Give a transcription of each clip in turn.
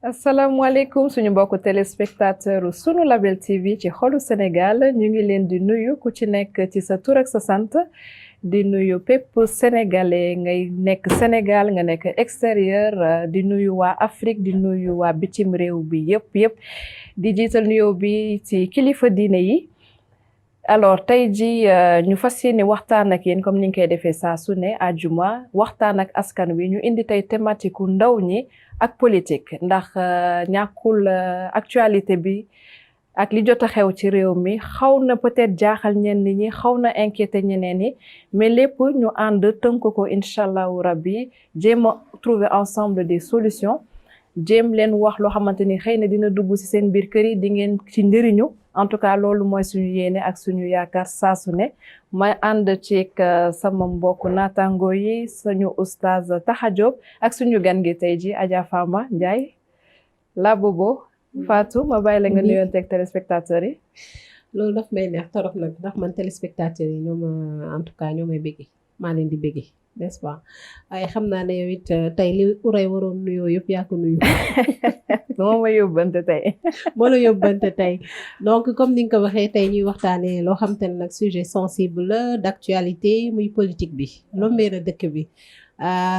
asalaamaaleykum suñu mbokku téléspectateur sunu Label TV ci xolu Sénégal ñu ngi leen di nuyu ku ci nekk ci sa tur ak sa sant di nuyu pépp sénégalais ngay nekk Sénégal nga nekk extérieur di nuyu waa Afrique di nuyu waa bitim réew bi yëpp di jiital nuyoo bi ci kilifa diine yi. alors tey ji ñu fas yéene waxtaan ak yéen comme ni ñu koy defee saa su ne àjjuma waxtaan ak askan wi ñu indi tey thématique ndaw ñi ak politique ndax ñàkkul actualité bi ak li jot a xew ci réew mi xaw na peut-être jaaxal ñenn ñi xaw na inquiété ñeneen ñi mais lépp ñu ànd tënk ko incha allahu rabbi jéem a trouver ensemble des solutions jéem leen wax loo xamante ni xëy na dina dugg ci seen biir kër yi di ngeen ci njëriñu en tout cas loolu mooy suñu yéene ak suñu yaakaar saa su ne may ànd ceeg sama mbokk naataango yi suñu oustaz Taha Diop ak suñu gan gi tey ji Adja Fama Ndiaye la bobo Fatou ma bàyyi la nga nuyoon teg téléspectateurs yi. loolu daf may neex torop nag ndax man téléspectateurs yi ñoom en tout cas ñoo may bëgg maa leen di bëgg n'est-ce pas waaye xam naa ne yow it tey li uray waroon nuyoo yëpp yaa ko nuyu. moo ma yóbbante tey. moo la yóbbante tey donc comme ni nga ko waxee tey ñuy waxtaanee loo xam te ne nag sujet sensible la d'actualité muy politique bi lombee na dëkk bi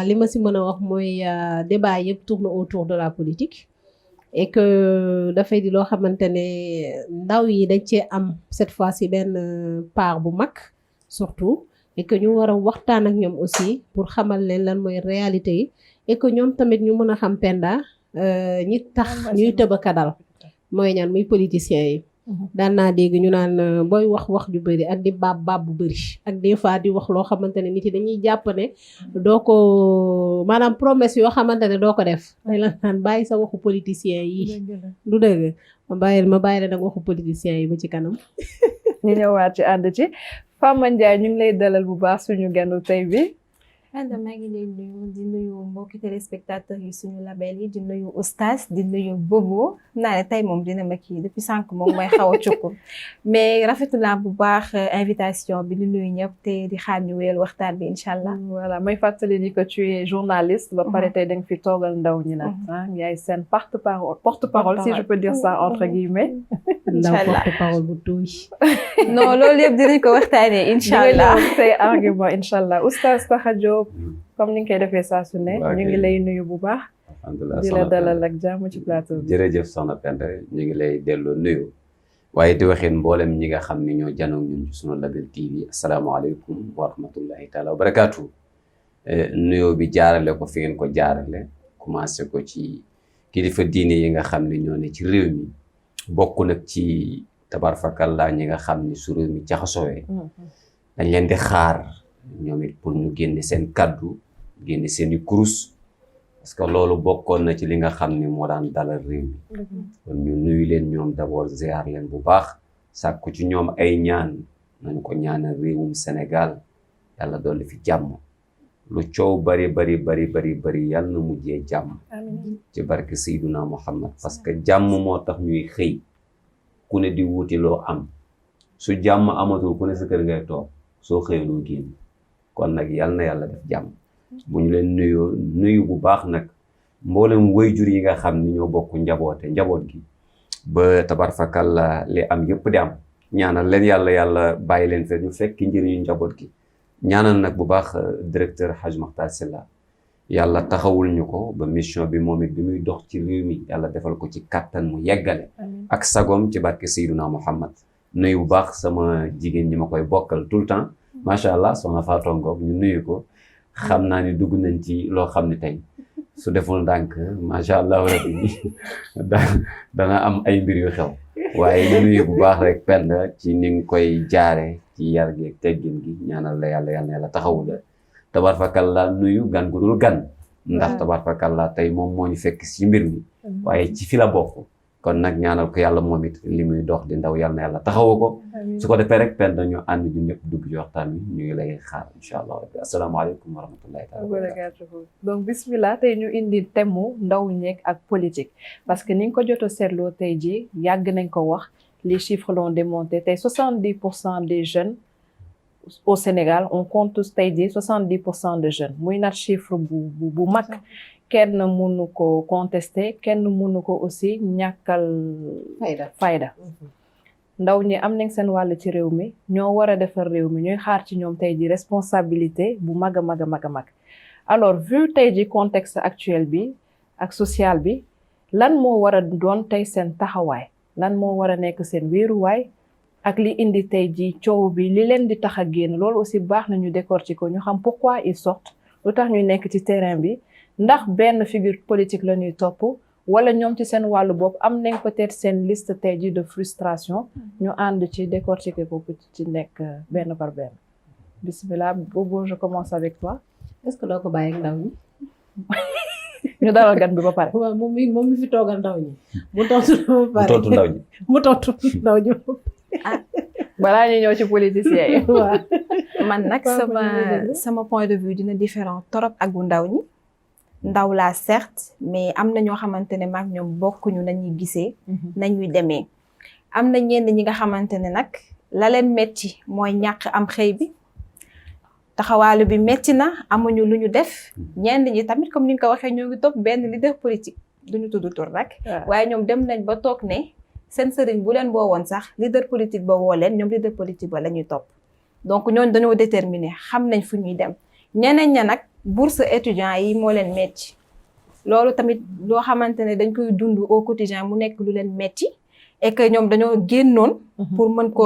li ma si mën a wax mooy débat yëpp tourne autour de la politique. et que dafay di loo xamante ne ndaw yi dañ cee am cette fois-ci benn part bu mag surtout et que ñu war a waxtaan ak ñoom aussi pour xamal leen lan mooy réalité yi et que ñoom tamit ñu mën a xam Penda ñi tax ñuy tëbaka dal mooy ñaan muy politiciens yi daan naa dégg ñu naan booy wax ju bëri ak di baab bu bëri ak des fois di wax loo xamante ne nit yi dañuy jàpp ne doo ko maanaam promesse yoo xamante ne doo ko def dañ la naan bàyyi sa waxu politiciens yi du dëgg ma bàyyi la nag waxu politiciens yi ba ci kanam ñu ñëwaat ci ànd ci Fama Ndiaye ñu ngi lay dalal bu baax suñu ganu tey bi Anda maa ngi lay nuyu di nuyu mbokki téléspectateurs yi suñu label yi di nuyu oustaz di nuyu Bobo naa ne tey moom dina ma kii depuis sànq moom mooy xaw a cukku mais rafetlu naa bu baax invitation bi di nuyu ñëpp te di xaar ñu wéyal waxtaan bi incha allah. voilà may fàttali ni que tu es journaliste. ba pare tey da nga fi toogal ndaw ñi nag. yaay seen porte-parole si je peux dire ça entre guillemets. ndaw porte-parole bu tuuti. non loolu yëpp dinañ ko waxtaanee incha allah. say argument incha allah oustaz Taha Diop comme ni nga koy defee saa su ne ñu ngi lay nuyu bu baax. alhamdulilah di la dalal ak jàmm ci plateau bi. jërëjëf soxna Penda ñu ngi lay delloo nuyu waaye di waxeen mboolem ñi nga xam ne ñoo janoog ñun ci sunu Label TV asalaamaaleykum wa rahmatullahi taala wa barakaatu. nuyoo bi jaarale ko fi ngeen ko jaarale commencé ko ci kilifa diine yi nga xam ne ñoo ne ci réew mi bokk nag ci tabarfakalla ñi nga xam ni su réew mi jaxasoowee dañ leen di xaar ñoom it pour ñu génne seen kaddu génne seeni kurus parce que loolu bokkoon na ci li nga xam ni moo daan dalal réew mi kon ñu nuyu leen ñoom d'abord ziar leen bu baax sàkku ci ñoom ay ñaan nañ ko ñaanal réewum Sénégal yàlla dolli fi jàmm lu coow bari yàlla na mujjee jàmm ci barke Seydina Muhammad parce que jàmm moo tax ñuy xëy ku ne di wuti loo am su jàmm amatul ku ne sa kër ngay toog soo xëyee loo génn kon nag yal na yàlla def jàmm bu ñu leen nuyu bu baax nag mboolem waajur yi nga xam ni ñoo bokk njaboot gi ba tabarfakalla li am yëpp di am ñaanal leen yàlla bàyyi leen fe ñu fekk njëriñu njaboot gi ñaanal nag bu baax directeur Hadj Makhtar Sylla yàlla taxawul ñu ko ba mission bi moom it bi muy dox ci réew mi yàlla defal ko ci kattan mu yeggale ak sagom ci barke Seydina Muhammad nuyu bu baax sama jigéen ñi ma koy bokkal tout le temps macha allah soxna Fatou Ngom ñu nuyu ko xam naa ni dugg nañ ci loo xam ne tey su deful ndànk macha allah rabbi dana am ay mbir yu xew waaye ñu nuyu bu baax rek Penda ci ni nga koy jaare ci yar gi ak teggin gi ñaanal la yàlla taxawu la tabarfakalla nuyu gan gu dul gan ndax tabarfakalla tey moom moo ñu fekk ci mbir mi waaye ci fi la bokk kon nag ñaanal ko yàlla moom it li muy dox di ndaw yàlla na yàlla taxawu ko su ko defee rek Penda ñu ànd ñu ñëpp dugg ci waxtaan wi ñu ngi lay xaar incha allah rabbi asalaamaaleykum wa rahmatullahi taala wa barakatuh donc bismillah tey ñu indi thème mu ndaw ñeek ak politique parce que ni nga ko jot a seetloo tey ji yàgg nañ ko wax les chiffres l'ont démontré tey 70% des jeunes au Sénégal on compte tous tey jii 70% de jeunes muy nat chiffre bu mag kenn mënu ko contester kenn mënu ko aussi ñàkkal fayda ndaw ñi am nañ seen wàll ci réew mi ñoo war a defar réew mi ñuy xaar ci ñoom tey jii responsabilité bu mag a mag a mag a mag alors vu tey jii contexte actuel bi ak social bi lan moo war a doon tey seen taxawaay lan moo war a nekk seen wéeruwaay ak li indi tey jii coow bi li leen di tax a génn loolu aussi baax na ñu décortiquer ko ñu xam pourquoi ils sortent lu tax ñuy nekk ci terrain bi ndax benn figure politique la ñuy topp wala ñoom ci seen wàllu bopp am nañ peut-être seen liste tey jii de frustration ñu ànd ci décortiquer ko ci nekk benn par benn bismillah Bobo je commence avec toi. est-ce que doo ko bàyyi ak ndaw ñi. ñu dalal gan bi ba pare. waaw moom mi fi toogal ndaw ñi. mu tontu ba pare mu tontu ndaw ñi. mu tontu ndaw ñi. balaa ñu ñëw ci politiciens yi. waaw man nag sama point de vue dina différent trop ak bu ndaw ñi. ndaw laa certes mais am na ñoo xamante ne maag ñoom bokkuñu nañuy gisee. nañuy demee. am na ñenn ñi nga xamante ne nag la leen metti mooy ñàkk am xëy bi. taxawaalu bi metti na amuñu lu ñu def ñenn ñi tamit comme ni nga ko waxee ñoo ngi topp benn leader politique duñu tudd tur rek waaye ñoom dem nañ ba toog ne seen sëriñ bu leen woowoon sax leader politique ba woo leen ñoom leader politique ba la ñuy topp donc ñooñu dañoo déterminer xam nañ fu ñuy dem ñeneen ña nag bourse étudiant yi moo leen metti loolu tamit loo xamante ne dañ koy dund au quotidien mu nekk lu leen metti et que ñoom dañoo génnoon pour mën ko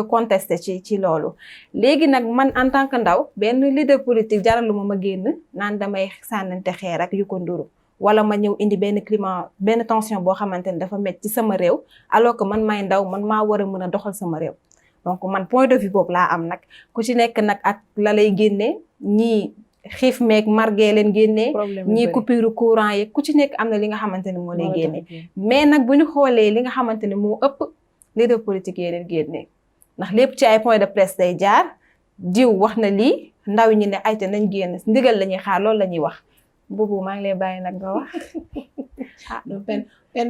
contester ci loolu léegi nag man en tant que ndaw benn leader politique jaralu ma génn naan damay sànnante xeer ak yu ko nduru wala ma ñëw indi benn climat benn tension boo xamante ne dafa métti ci sama réew alors que man may ndaw man maa war a mën a doxal sama réew donc man point de vue boobu laa am nag ku ci nekk nag ak la lay génnee ñii xiif meeg margee leen génnee ñii coupure courant yi ku ci nekk am na li nga xamante ne moo lay génnee mais nag bu ñu xoolee li nga xamante ne moo ëpp leader politique yi leen génnee ndax lépp ci ay point de presse day jaar diw wax na lii ndaw ñi ne ayte nañ génn ndigal la ñuy xaar loolu la ñuy wax boobu maa ngi lay bàyyi nag nga wax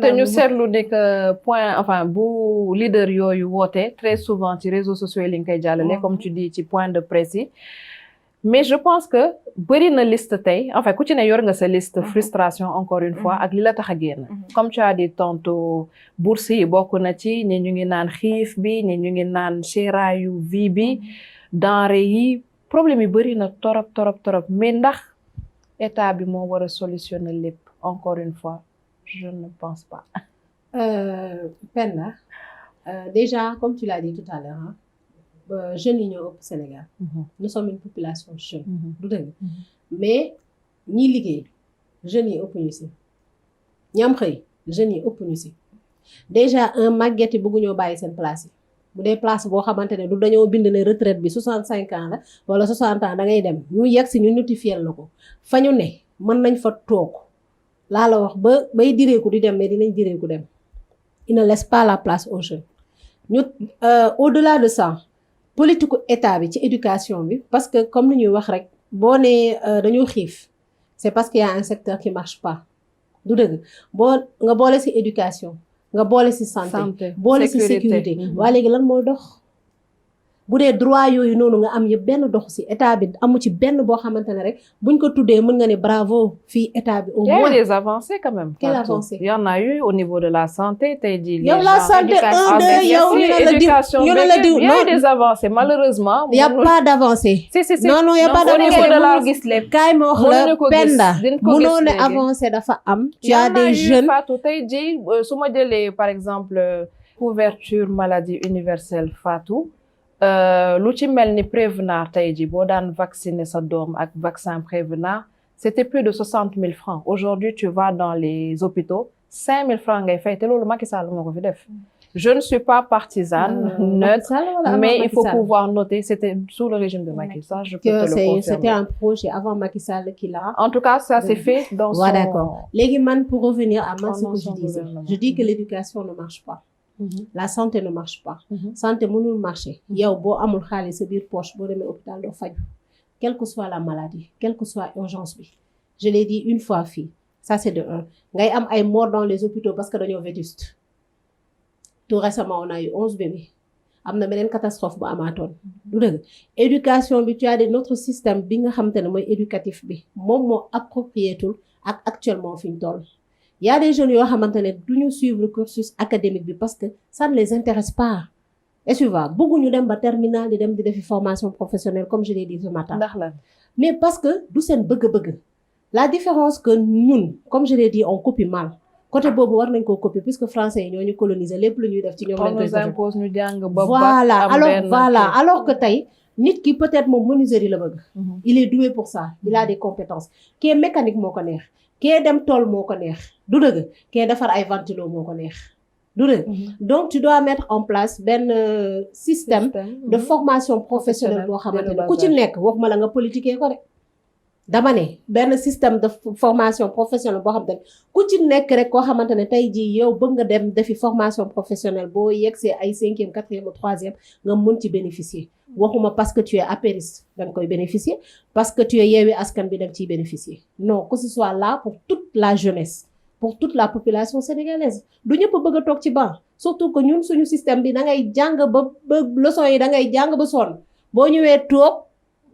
te ñu seetlu ne que point enfin bu leader yooyu woote très souvent ci réseaux sociaux yi li nga koy jàllale comme tu dis ci point de presse yi mais je pense que bëri na liste tey enfin ku ci ne yor nga sa liste frustration encore une fois ak li la tax a génn comme tu as dit tantôt bourse yi bokk na ci ñi ñu ngi naan xiif bi ñi ñu ngi naan chéraayu vie bi denrée yi problème yi bëri na torop mais ndax état bi moo war a solutionner lépp encore une fois je ne pense pas. Penda déjà comme tu l'as dit tout à l'heure jeunes yi ñoo ëpp Sénégal. nous sommes une population jeune. du dëgg mais ñi liggéey jeunes yi ëpp ñu si ñi am xëy jeunes yi ëpp ñu si déjà un màgget yi bëgguñoo bàyyi seen place yi bu dee place boo xamante ne du dañoo bind ne retraite bi 65 ans la wala 60 ans da ngay dem ñu yegg si ñu notifier la ko fa ñu ne mën nañ fa toog laa la wax ba bay direeku di dem mais dinañ direeku dem il ne laisse pas la place aux jeunes ñu au-delà de ça. politique état bi ci éducation bi parce que comme ni ñuy wax rek boo nee dañoo xiif c'est parce qu'il y a un secteur qui marche pas du dëgg boo nga boole ci éducation nga boole ci santé boole ci sécurité waa léegi lan mooy dox bu dee droit yooyu noonu nga am yëpp benn dox ci état bi amu ci benn boo xamante ne rek buñ ko tuddee mën nga ne bravo fii état bi au moins il y a des avancées quand même. Quelle avancée? Il y en a eu au niveau de la santé tey jii. yow la santé un deux yow ñu ne la diw il y a eu des avancées malheureusement. il y a pas d'avancée. si non il y a pas d'avancée gis lépp. kaay ma wax la Penda mënoo ne avancé dafa am. tu as des jeunes Fatou tey jii su ma jëlee par exemple couverture maladie universelle Fatou. lu ci mel ni Prévenard tey jii boo daan vacciner sa doom ak vaccin Prévenard c'était plus de 60 000 francs aujourd'hui tu vas dans les hôpitaux 5 000 francs ngay fay te loolu Macky Sall moo ko fi def je ne suis pas partisane neutre mais il faut pouvoir noter c'était sous le régime de Macky Sall je peux te le confirmer c'était un projet avant Macky Sall qui l'a en tout cas ça c'est fait dans son d'accord léegi man pour revenir à moi ce que je disais je dis que l'éducation ne marche pas la santé ne marche pas. santé mënul marcher. yow boo amul xaalis sa biir poche boo demee hôpital doo faju quelle que soit la maladie quelle que soit urgence bi je l'ai dit une fois fii ça c'est de un ngay am ay morts dans les hôpitaux parce que dañoo vétuste tout récemment on a eu 11 bébés am na beneen catastrophe bu amaatoon du dëgg éducation bi tu as notre système bi nga xamante ne mooy éducatif bi moom moo approprié tul ak actuellement fi ñu toll y a des jeunes yoo xamante ne du ñu suivre cursus académique bi parce que ça ne les intéresse pas et tu vois bëgguñu dem ba terminal di dem di defi formation professionnelle comme je l'ai dit ce matin ndax lan mais parce que du seen bëgg-bëgg la différence que ñun comme je l'ai dit on copie mal côté boobu war nañ koo copier puisque français yi ñoo ñu coloniser lépp lu ñuy def ci ñoom lañ koy copier. impose ñu jàng ba voilà alors que tey nit ki peut-être moom menuiserie la bëgg. il est doué pour ça il a des compétences kii mécanique moo ko neex kii dem tool moo ko neex du dëgg kii defar ay ventilo moo ko neex du dëgg donc tu dois mettre en place benn système de formation professionnelle boo xamante ne ku ci nekk waxuma la nga politiquer ko de dama ne benn système de formation professionnelle boo xamante ne ku ci nekk rek koo xamante ne tey jii yow bëgg nga dem defi formation professionnelle boo yegsee ay 5e 4e ou 3e nga mën ci bénéficier waxuma parce que tu es apériste da nga koy bénéficier parce que tu es Yewwi Askan Wi da nga ciy bénéficier non que ce soit là pour toute la jeunesse pour toute la population sénégalaise du ñëpp bëgg a toog ci banc surtout que ñun suñu système bi da ngay jàng ba leçon yi da ngay jàng ba sonn boo ñëwee toog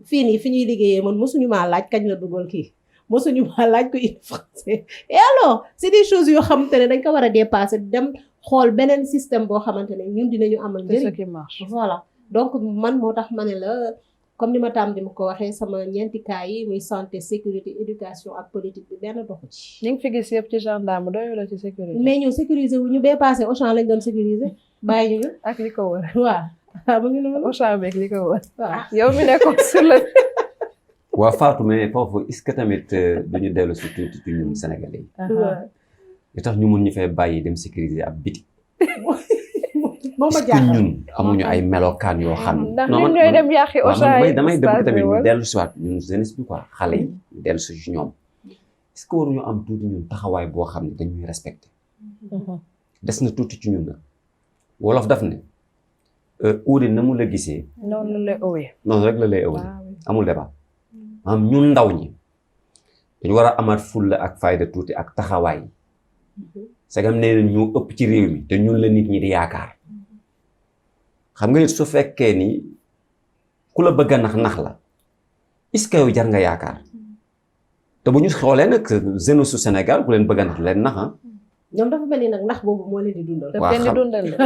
fii nii fi ñuy liggéeyee man mosuñu maa laaj kañ la dugal kii mosuñu maa laaj ko indi français et alors c'est des choses yoo xamante ne dañ ko war a dépasser dem xool beneen système boo xamante ne ñun dinañu amal njëriñ voilà donc man moo tax ma ne la comme ni ma taam di ma ko waxee sama ñeenti cas yi muy santé sécurité éducation ak politique bi benn doxu ci. ñu ngi fi gis yëpp ci gendarme doyoo la ci sécurité. mais ñu sécuriser wu ñu bee passé Auchan lañ doon sécuriser bàyyi ñu ak li ko wër. waaw mu ngi noonu Auchan beeg li ko wër. waaw yow mi nekkoon sur le. waa Fatou mais foofu est-ce que tamit duñu dellu si tuuti ci ñun Sénégalais yi. li tax ñu mun ñu fay bàyyi dem sécuriser ab biti. est-ce que ñun amuñu ay melokaan yoo xam ne. ndax ñun ñooy dem yàqi Auchan yi damay bëgg tamit ñu dellu si waat ñun jeunesse bi quoi xale yi ñu dellu si ci ñoom est-ce que waruñu am tuuti ñun taxawaay boo xam ne dañuy respecté. des na tuuti ci ñun nag wolof daf ne uude na mu la gisee. noonu la lay owee. noonu rek la lay owee amul débat maanaam ñun ndaw ñi dañu war a amaat fulla ak fayda tuuti ak taxawaay sagam nee na ñu ëpp ci réew mi te ñun la nit ñi di yaakaar. xam nga nit su fekkee ni ku la bëgg a nax la est-ce que yow jar nga yaakaar te bu ñu xoolee nag jeunesse su Sénégal ku leen bëgg a nax leen nax ñoom dafa mel ni nag nax boobu moo leen di dundal.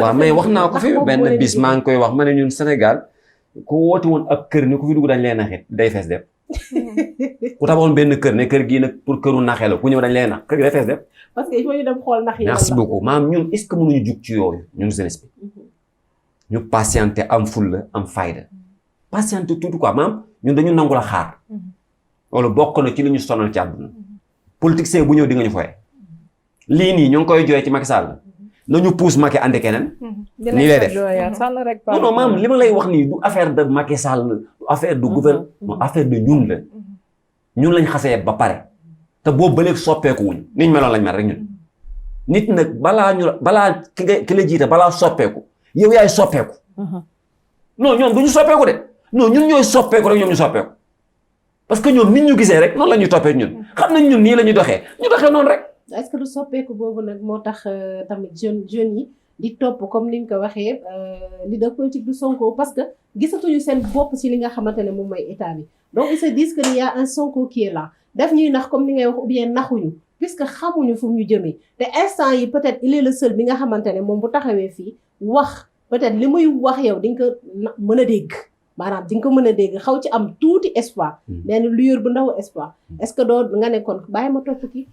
waaw mais wax naa ko fi benn bis maa ngi koy wax ma ne ñun Sénégal ku woote woon ab kër ni ku fi dugg dañ leen naxit day fees def ku tabaxoon benn kër ne kër gii nag pour këru naxee la ku ñëw dañ leen nax kër gi day fees def. parce que il faut ñu dem xool nax yi. merci beaucoup maanaam ñun est-ce que mënuñu jug ci yooyu ñun jeunesse bi. ñu patienté am fulla am fayda patienté tout quoi maanaam ñun dañu nangu la xaar loolu bokk na ci li ñu sonal ci àdduna politicien bu ñëw di nga ñu foye lii nii ñu ngi koy jooyee ci Macky Sall nañu pousse Macky andi keneen nii lay def non maanaam li ma lay wax nii du affaire de Macky Sall du affaire de gouvernement affaire de ñun la ñun lañ xasee ba pare te boobu ba léegi soppeeku wuñ niñ meloon lañ mel rek ñun nit nag balaa ki la jiite balaa soppeeku yow yaay soppeeku non ñoom du ñu soppeeku de non ñun ñooy soppeeku rek ñoom ñu soppeeku parce que ñoom nit ñu gisee rek noonu la ñuy toppee ñun xam nañ ñun nii la ñuy doxee ñu doxee noonu rek. est-ce que du soppeeku boobu nag moo tax tamit jeunes yi di topp comme ni nga ko waxee leader politique du Sonko parce que gisatuñu seen bopp ci li nga xamante ne moom mooy état bi donc ils se disent que il y a un Sonko qui est là daf ñuy nax comme ni ngay wax ou bien naxuñu puisque xamuñu fu ñu jëmee te instant yi peut-être il est le seul bi nga xamante ne moom bu taxawee fii wax peut-être li muy wax yow di nga ko mën a dégg maanaam di nga ko mën a dégg xaw ci am tuuti espoir benn lueur bu ndaw espoir est-ce que doo nga nekkoon bàyyi ma topp kii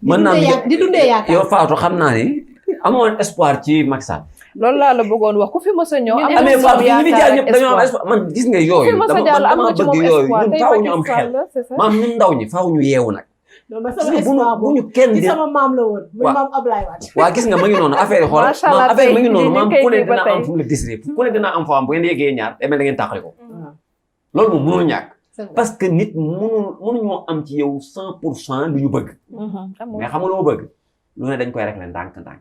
di dundee yaakaar yow Fatou xam naa ni amoon espoir ci Macky Sall loolu laa la bëggoon wax ku fi mës a ñëw amee Fatou ñi fi jaar ñëpp dañoo am espoir man gis nga yooyu dama bëgg yooyu ñun faaw ñu am xel maam ñun ndaw ñi faaw ñu yeewu nag non mais sama espoir bu ñu kenn di sama maam la woon muy maam Ablaye Wade waa gis nga ma ngi noonu affaire yi xool maam affaire yi ma ngi noonu maam ku ne dina am fu mu la disré ku ne dina am foo am bu ngeen yeggee ñaar demee da ngeen tàqali ko loolu moom mënul ñàkk parce que nit mënuñoo am ci yow 100% lu ñu bëgg mais xam nga lu ma bëgg lu ne dañ koy régler ndànk-ndànk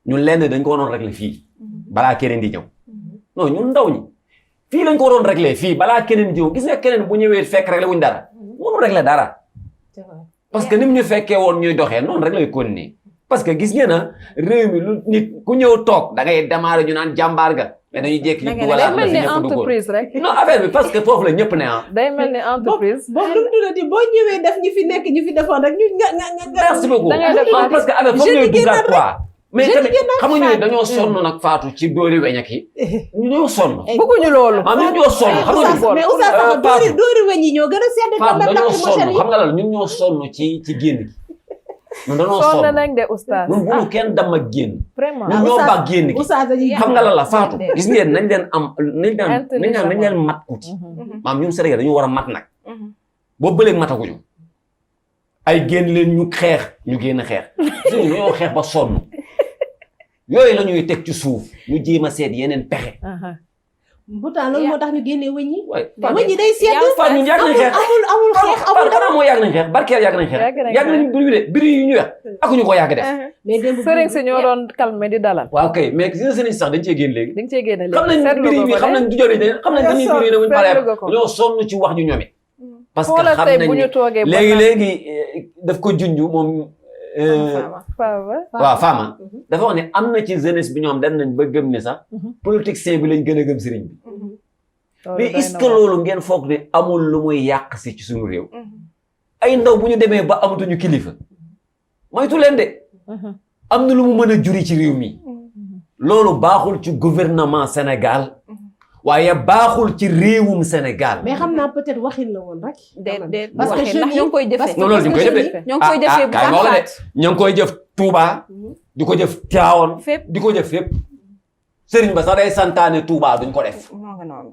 ñun lenn dañ ko waroon régler fii balaa keneen di ñëw non ñun ndaw ñi fii lañ ko waroon régler fii balaa keneen di ñëw gis nga keneen bu ñëwee fekk régler wuñ dara mënul régler dara parce que ni mu ñu fekkee woon ñuy doxee noonu rek lay continuer parce que gis ngeen na réew mi lu nit ku ñëw toog da ngay démarrer ñu naan jàmbaar ga mais dañuy jékki ñu Day dugalaat mel na ni fi ñëpp duggoon entreprise rek. non affaire bi parce que foofu la ñëpp ne ah day mel ni entreprise. boobu lu mu tuddati boo ñëwee def ñi fi nekk ñi fi defoon rek ñu nga merci beaucoup da ngay def non parce que affaire foofu ñooy duggaat quoi mais jeune tamit génnaat xam nga ñooñu Fatou. dañoo sonn nag Fatou ci doori weñak yi ñu ñoo sonn bëgguñu loolu. ñun ñoo sonn xam nga Oustaz mais Oustaz sax dóori weñ yi ñoo gën a sedd Fatou même dañoo sonn lacrymogène yi xam nga lan ñun ñoo sonn ci génn gi ñun dañoo sonn sonn nañ de oustaz. ñun bu ñu kenn dam ak génn vraiment. ñun ñoo baax génn gi Oustaz dañuy xam nga lan la Fatou gis ngeen nañ leen am nañ leen mat tuuti maam ñun Sénégal dañu war a mat nag boobu ba léegi mataguñu ay génn leen ñu xeex ñu génn xeex suñu ñoo xeex ba sonn yooyu la ñuy teg ci suuf ñu jéem a seet yeneen pexe pourtant loolu moo tax ñu génnee wëñ yi waaye wëñ yi day sedd Fatou ñun yàgg nañ xeex amul xeex amul xanaa moo yàgg nañ xeex barkeel yàgg nañ xeex yàgg nañ biri de biri yu ñu wex akuñu ko yàgg def mais démb sëriñ si ñoo doon calmer di dalal. waaw kay mais gis nga sëriñ sax dañ cee génn léegi di nga cee génne xam nañ seetlu biri nga yi ko xam de. nañ du jori dañ xam nañ dañuy biri ne wuñu paree seetlu nga ko. ñoo sonn ci wax ñu ñoom it parce que xoolal xam tey nañ bu ñu ne toogee. léegi daf ko junj moom Fama. waaw Fama dafa wax ne am na ci jeunesse bi ñoom dem nañ ba gëm ne sax politicien bi lañ gën a gëm sëriñ bi mais est-ce que loolu ngeen foog ne amul lu muy yàq si ci suñu réew ay ndaw bu ñu demee ba amatuñu kilifa moytu leen de am na lu mu mën a juri ci réew mi loolu baaxul ci gouvernement Sénégal waaye baaxul ci réewum Sénégal mais xam naa peut-être waxin la woon rek déedéet parce que ndax jeunes yi ñoo ngi koy jëfee non loolu ñu ngi koy def de ñoo ngi koy jëfee bu kaay ma wax la de ñoo ngi koy jëf Touba di ko jëf Tivaouane fépp di ko jëf fépp sëriñ ba sax day santaane Touba duñ ko def moo nga noonu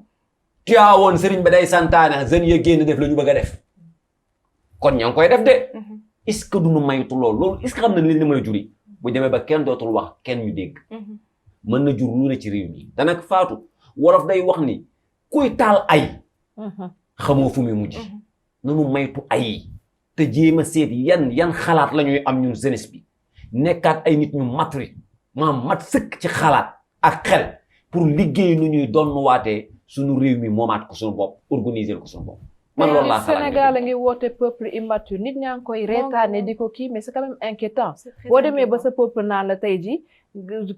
Tivaouane sëriñ ba day santaane jeunes ya génn def la ñu bëgg a def kon ñoo ngi koy def de est-ce que duñu maytu loolu est-ce que xam na li ñu mën a juri bu demee ba kenn dootul wax kenn ñu dégg mën na jur lu ne ci réew mi te nag Fatou wolof day wax ni kuy taal ay xamoo fu muy mujj nanu maytu ay te jéem a seet yan xalaat la ñuy am ñun jeunesse bi nekkaat ay nit ñu mature maam mat sëkk ci xalaat ak xel pour liggéey nu ñuy donnuwaatee suñu réew mi moomaat ko suñu bopp organiser ko suñu bopp man loolu laa xalaat Sénégal a ngi woote peuple immature nit ñaa ngi koy reetaane di ko kii mais c'est quand même inquiétant boo demee ba sa peuple naan la tey ji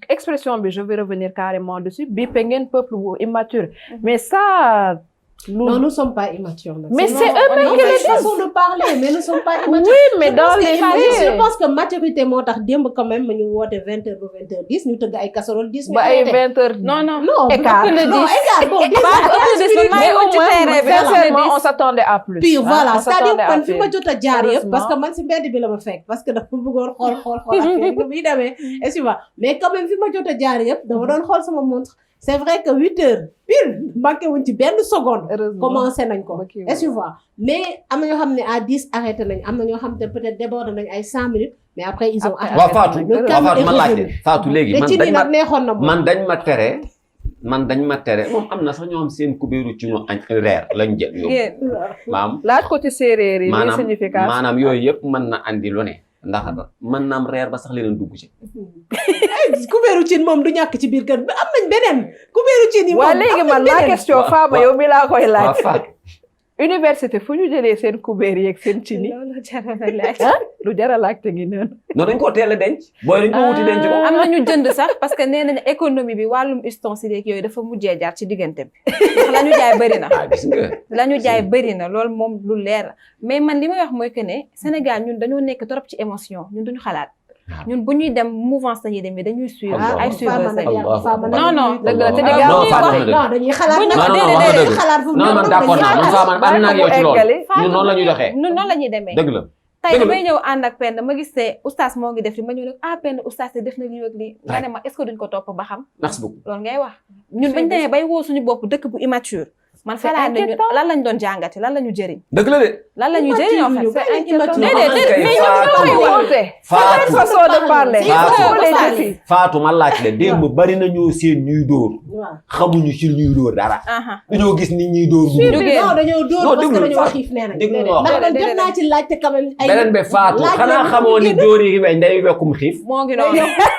expression bi je vais revenir carrément dessus bi pe ngeen peuple bu immature mais ça non nous sommes pas immatures mais c'est eux-mêmes qui le façon de parler mais nous sommes pas immatures oui mais dans les je faits pense que maturité moo tax démb quand même ñu woote 20h ba 20h10 ñu tëgg ay casserole 10 ba ay 20h non écart non écart bon mais au moins sincèrement on s'attendait à plus puis voilà on c'est-à-dire s'attendait à man fi ma plus. jot a jaar yëpp parce que Heureusement. man si mbedd bi la ma fekk parce que dafa bëggoon xool affaire yi muy demee est-ce que mais quand même fi ma jot a jaar yëpp dama doon xool sama montre c'est vrai que 8h pile manqué wuñ ci benn seconde Heureusement. commencé nañ ko Ba kii est-ce que mais am na ñoo xam ne à 10 arrêté nañ am na ñoo xam ne peut-être débordé nañ ay 100 minutes mais après ils ont Après, arrêté waaw Fatou Le calme waaw Fatou est man laajte revenu. Fatou léegi te ci nii nag neexoon na moom man dañ ma tere moom am na sax ñoo am seen kubéeru ci ñu añ reer lañ jël yóbbu maam laaj ko ci séeréer yi li signification maanaam yooyu yëpp mën na andi lu ne ndax mën naam reer ba sax leneen dugg ci kubéeru cin moom du ñàkk ci biir kër bi am nañ beneen kubéeru cin yi moom waa léegi am nañ man ma beneen. question Waaw, Fama waaw. yow mi laa koy waaw laaj Fatou université fu ñu jëlee seen kubéer yeeg seen cini loolu jaral na laaj. ah lu jar a laajte ngi noonu non dañ koo teel a denc booy dañ ko wuti denc ko am na ñu jënd sax parce que nee nañu économie bi wàllum ustensile yooyu dafa mujjee jaar ci diggante bi ndax la ñu jaay bëri na ah gis nga la ñu jaay bëri na loolu moom lu leer la mais man li may wax mooy que ne Sénégal ñun dañoo nekk trop ci émotion ñun duñu xalaat ñun bu ñuy dem mouvance lañuy dem dañuy suivre ay suivre non non dëgg la te di Ah, gaaw non, ñuy Fatou, wax non dañuy xalaat buñ nag ne ko non, déedéet wax nga déedéet dëgg. xalaat fu mu non man d'accord naa man Fama am naa ak yow ci loolu ñun noonu la ñuy doxee ñun noonu la ñuy demee dëgg la tey dëgg la. damay ñëw ànd ak Penda ma gis ne oustaz moo ngi def li ma ñëw nag ah Penda oustaz te def na lii ak lii nga ne ma est-ce que duñ ko topp ba xam merci beaucoup loolu ngay wax ñun bañ demee bay woo suñu bopp dëkk bu immature man xalaat nañu inquiétant. lan lañ doon jàngate lan la ñu jëriñ dëgg la de lan la ñu jëriñ en fait c'est inquiétant. déedéet déedéet mais ñoom ñoo koy wax woote Fatou façon de parler Fatou. les défis Fatou ma laaj la démb bari na ñoo seen ñuy dóor waaw xamuñu ci ñuy dóor dara aha dañoo gis nit ñuy dóor Ñu génn. non dañoo Non, dóor parce que déglu, dañoo Fatou. xiif nee nañ Déglu nga wax. ndax man Déedéet, jot naa ci laajte quand même ay beneen bi Fatou laaj xanaa leen xamoo ni dóor yi weñ day wekkum xiif moo ngi noonu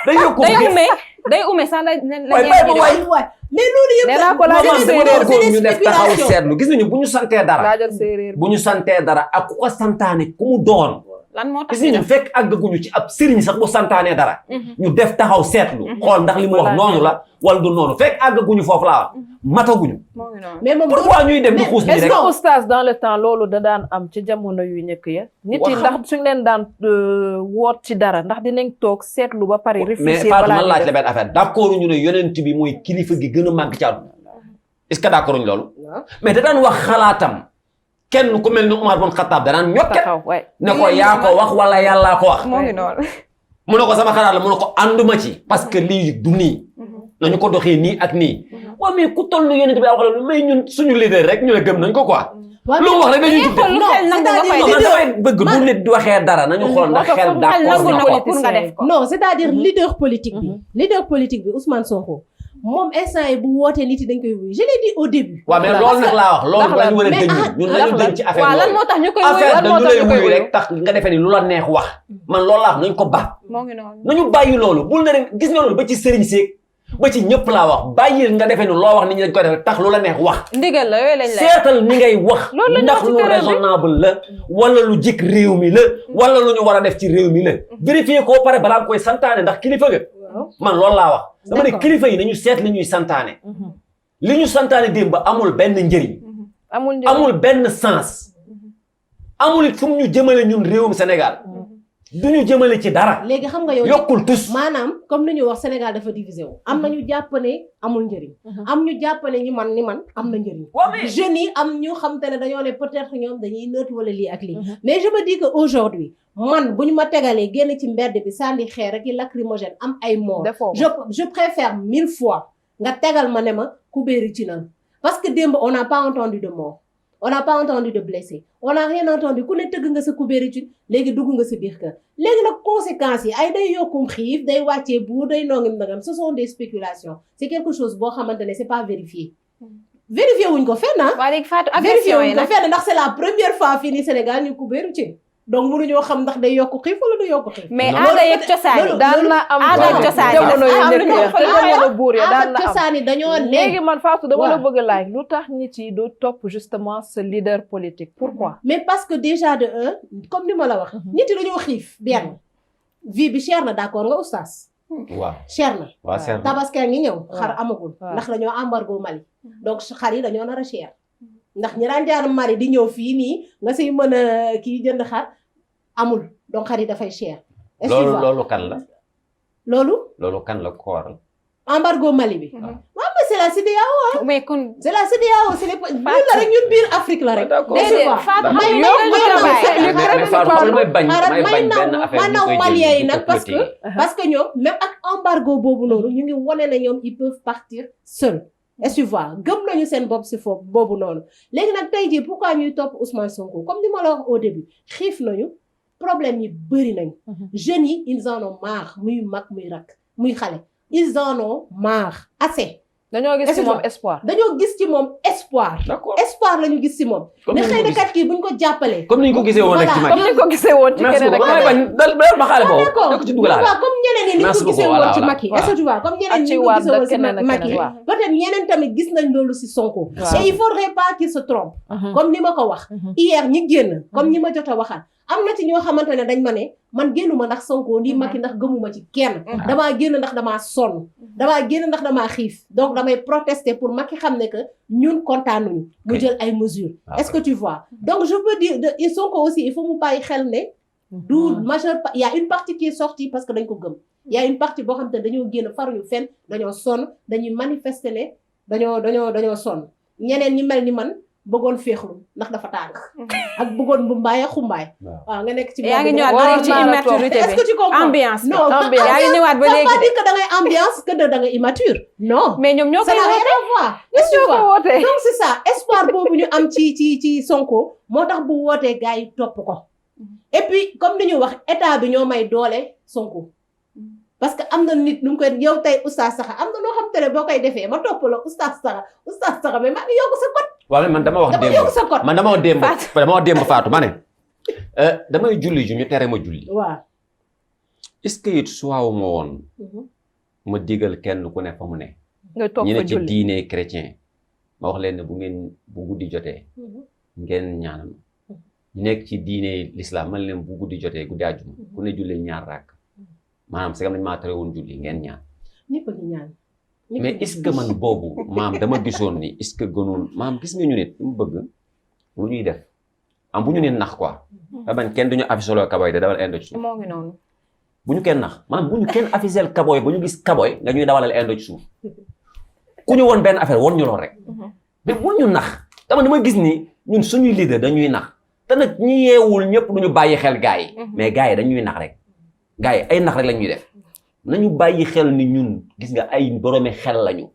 day wekkum day xiif ume day ume sax la waay bàyyi ma waay waay mais loolu yëpp nee naa ko laajal maman séeréer séeréer c'est des ñu def taxaw spéculations. seetlu gis nañu bu ñu santee dara laajal séeréer bu ñu santee dara ak ku ko santaane ku mu doon lan moo tax gis nga ñun fekk àggaguñu ci ab sëriñ sax bu santaanee dara ñu def taxaw seetlu xool ndax li mu wax noonu la wala du noonu fekk àggaguñu foofu laa wax mataguñu moo ngi noonu mais moom pourquoi ñuy dem di xuus nii est-ce rek que oustaz dans le temps loolu da daan am ci jamono yu njëkk ya nit yi ndax suñ leen daan woot ci dara ndax dinañ toog seetlu ba pare mais réfléchir Fatou balaa man ñuy laaj la def. benn affaire d'accord ñu ne yonent bi mooy kilifa gi gën a màgg ci àdduna est-ce que d'accord ñu loolu mais da daan wax xalaatam kenn ku mel ni Umar bin Khattab danaan ñokket taxaw waay ne ko yaa ko wax wala yàllaa ko wax moo ngi noonu mu ne ko sama xalaat la mu ne ko ànduma ci parce que lii du nii nañu ko doxee nii ak nii waaw mais ku toll ni yonent bi daa wax la mais ñun suñu leader rek ñu ne gëm nañ ko quoi lu mu wax rek dañuy jubde lu xel nangu nga fay non man damay bëgg bu nit di waxee dara nañu xool ndax xel d'accord na ko pour nga def ko non c'est-à-dire leader politique bi Ousmane Sonko moom instant yi bu wootee nit yi dañ koy wuyu je l'ai dit au début. waaw mais loolu nag laa wax loolu dañu war a dëñ ñun dañu dëñ ci affaire waaw lan moo tax ñu koy affaire wuyu dañu lay wuyu rek tax nga defee ni lu la neex wax man loolu laa wax nañ ko baax moo ngi noonu nañu bàyyi loolu bul ne rek gis nga loolu ba ci sëriñ seeg ba ci ñëpp laa wax bàyyil nga defee ni loo wax nit ñi dañ koy def tax lu la neex wax ndigal la yooyu lañ lay seetal ni ngay wax ndax lu raisonnable la wala lu jik réew mi la wala lu ñu war a def ci réew mi la vérifier koo pare balaa nga koy santaane ndax kilifa ga man loolu laa wax dama ne kilifa yi nañu seet li ñuy santaane li ñu santaane démb amul benn njëriñ amul benn sens amul it fu mu ñu jëmale ñun réewum Sénégal du ñu jëmale ci dara léegi xam nga yow yokkul tus maanaam comme ni ñu wax Sénégal dafa divisé wu am na ñu jàpp ne amul njëriñ am ñu jàpp ne ñi man ni man am na njëriñ jeunes yi am ñu xam te ne dañoo ne peut-être ñoom dañuy nëtt wala lii ak lii mais je me dis que aujourd'hui man bu ñu ma tegalee génn ci mbedd bi sànni xeer ak i lacrymogène am ay mort je préfère 1000 fois nga tegal ma ne ma kubéeri ci nan parce que démb on n'a pas entendu de mort on n'a pas entendu de blessé on n'a rien entendu ku ne tëgg nga sa kubéeri ci léegi dugg nga sa biir kër léegi nag conséquences yi ay day yokkum xiif day wàccee buur day nongam nangam ce sont des spéculations c'est quelque chose boo xamante ne c'est pas vérifié vérifié wuñ ko fenn waa léegi Fatou vérifié agression yi wuñ ko nag fenn ndax c'est la première fois fii ni Sénégal ñu kubéeru ci donc mënuñoo xam ndax day yokk xiif wala du yokk xiif mais aada yeeg cosaan yi daan na am aada ak cosaan yi jamono yu njëkk ya jamono buur ya daan aada na am cosaan yi dañoo ne léegi man Fatou dama la bëgg a laaj lu tax nit yi du topp justement ce leader politique pourquoi mais parce que déjà de un comme ni ma la wax nit yi dañoo xiif benn vie bi cher na d'accord nga oustaz waaw cher na waaw cher na tabaski ngi ñëw xar amagul waaw. ndax dañoo embargo Mali donc xar yi dañoo nar a cher ndax ñi daan jaar Mali di ñëw fii nii nga siy mën a kii jënd xar amul donc xar yi dafay cher loolu kan la loolu kan la ko waral embargo Mali bi waaw mais c'est la CEDEAO mais kon c'est la CEDEAO c'est les ñun la rek ñun biir Afrique la rek déedéet Fatou mais Fatou may bañ benn affaire ma naw Maliens yi nag parce que ñoom même ak embargo boobu noonu ñu ngi wone ne ñoom ils peuvent partir seuls est-ce que tu vois gëm nañu seen bopp si foofu boobu noonu léegi nag tey jii pourquoi ñuy topp Ousmane Sonko comme ni ma la wax au début xiif nañu problème yi bëri nañu jeunes yi ils en ont marre muy mag muy rak muy xale ils en ont marre assez dañoo gis ci moom espoir dañoo gis ci moom espoir d'accord espoir la ñu gis ci moom ne xëy na kat kii buñ ko jàppalee comme ni ñu ko gisee woon rek ci comme ni ko gisee woon ci keneen ak may bañ dal ma xaale boobu da ko ci dugalaale waaw comme ñeneen ñi ni ñu ko gisee woon ci Macky est-ce que tu vois comme ñeneen ñi ñu ko gisee woon ci Macky peut-être ñeneen tamit gis nañ loolu ci Sonko et il faudrait pas qu'il se trompe comme ni ma ko wax hier ñi génn comme ñi ma jot a waxal am na ci ñoo xamante ne dañ ma ne man génnuma ndax Sonko nii Macky ndax gëmuma ci kenn damaa génn ndax damaa sonn damaa génn ndax damaa xiif donc damay protester pour Macky xam ne que ñun kontaanuñu mu jël ay mesures est-ce que tu vois donc je peux dire de Sonko aussi il faut mu bàyyi xel ne du majeure il y a une partie qui est sortie parce que dañ ko gëm il y a une partie boo xam te dañoo génn faruñu fenn dañoo sonn dañuy manifester ne dañoo sonn ñeneen ñi mel ni man bëggoon féexlu ndax dafa tàng ak bëggoon bu mbaay ak xumbaay waaw nga nekk ci yaa ngi ñëwaat ci immaturité est-ce que tu comprends ambiance non yaa ngi ñëwaat ba léegi ça veut pas dire que da ngay ambiance que da nga immature non mais ñoom ñoo ça koy n'a rien à voir ñoo ko wootee donc c'est ça espoir boobu ñu am ci Sonko moo tax bu wootee gars yi topp ko et puis comme ni ñu wax état bi ñoo may doole Sonko parce que am na nit nu mu koy yow tey oustaz Saxa am na noo xam te ne boo koy defee ma topp la oustaz Saxa mais maa ngi yokk sa code waaw man dama wax démb man dama wax démb Fatou ma ne damay julli ju ñu tere ma julli waaw est-ce que it suwaawu ma woon ma digal kenn ku ne fa mu ne nga topp ñi ne fa ci julli diine chrétien ma wax leen ne bu guddi jotee ngeen ñaanal ñu nekk ci diine l'islam man leen bu guddi jotee guddi àjjuma ku ne julli ñaar rakk maanaam c'est comme dañ maa tere woon julli ngeen ñaan ñëpp a ngi ñaan mais est-ce que man boobu maam dama gisoon ni est-ce que gënul maam gis nga ñu nit mu bëgg lu ñuy def am bu ñu neen nax quoi da bañ kenn duñu affiché kaboy da dawal indo ci suuf moo ngi noonu bu ñu kenn nax maanaam bu ñu kenn affiché kaboy ba ñu gis kaboy nga ñuy dawalal indo ci suuf ku ñu woon benn affaire woon ñu lool rek mais bu ñu nax dama gis ni ñun suñuy leader dañuy nax te nag ñi yeewul ñëpp duñu bàyyi xel gars yi mais gars yi dañuy nax rek gars yi ay nax rek la ñuy def nañu bàyyi xel ni ñun gis nga ay boroomi xel lañu